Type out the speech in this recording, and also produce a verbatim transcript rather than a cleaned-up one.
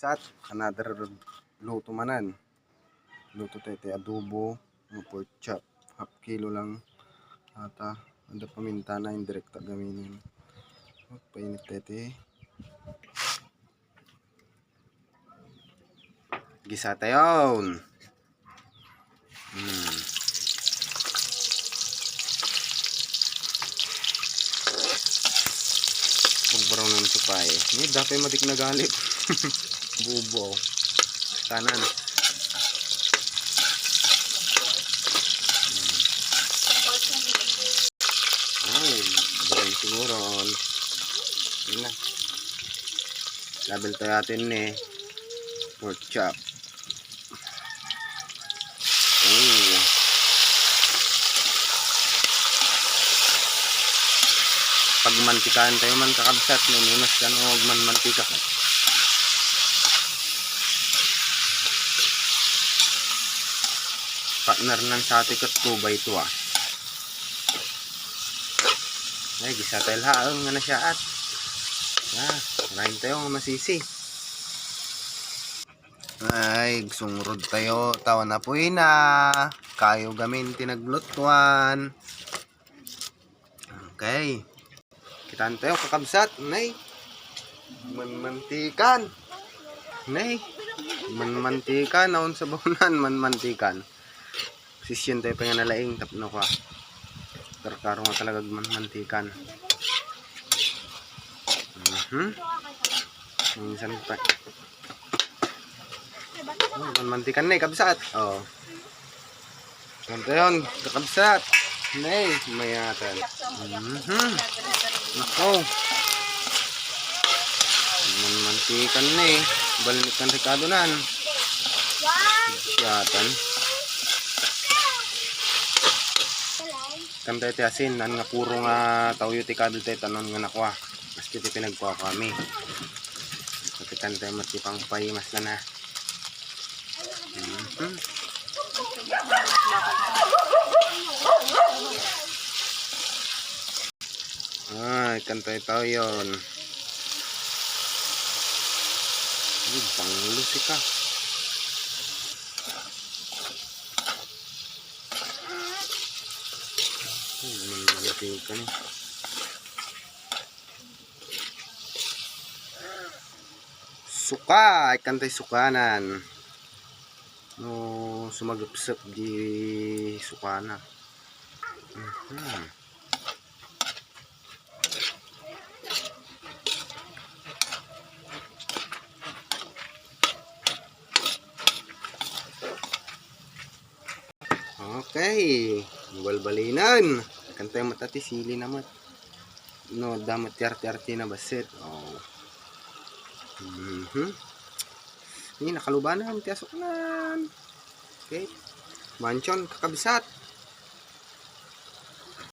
Sat, another luto manen. Luto tayo ti adobo, nga pork chop. Half kilo lang ata. Adda paminta na, indirekta gaminen. Painit tayo ti. Gisa tayon. Hmm. Pag-brown ang supay. Ni, dapay matik nagalip. Bubo. Tanan. Hmm. Oh, brown siguro. Yun na. Label tayo atin ni pork chop. Oh. Pagmantikaan tayo man, kakabsat, no, minus ka, no, agmanmantika ka. Partner nan sa atin ket two by two, ah. Ay, gisa tayo laeng nga nasiaat. Ah, rain tayo nga masisi. Ay, agsungrod tayo. Tawa na po ina. Kayo gamin tinaglutuan. Okay. Kitaan tayo, kakabsat. Nay. Manmantikan. Nay. Manmantikan. Naon sa baunan, manmantikan. Sisyen tayo pa nga nalaing tapno ka. Karkaro nga talaga agmanmantikan. Mhm. Minsan pa. Oh, manmantikan na, eh, kabsat. Oh. Ganito yun, kakabsat. Nay, mayatan. Mhm. Nako. Manmantikan na, eh. Balnik kan rekado nan. Siyatan. Kanta iti asin, nan nga puro nga tawyo ti kabil tayo, tanon nga nakua. Maski ti pinagkuakami. Kapitan tayo mati pang paimas na na. Mhm. Ay, kanta tayo yun. Ay, panglusi ka. Ay, manmantika ni. Suka, ay kantay sukanan. No, sumagepsep di sukana. Mhm. Okay. Balbalinan. Kantay mata ti sili naman. No, damat ti arti-arti na basit. Oh. Mhm. Ni, nakalubanan ti asuknan. Okay. Mansion, kakabsat.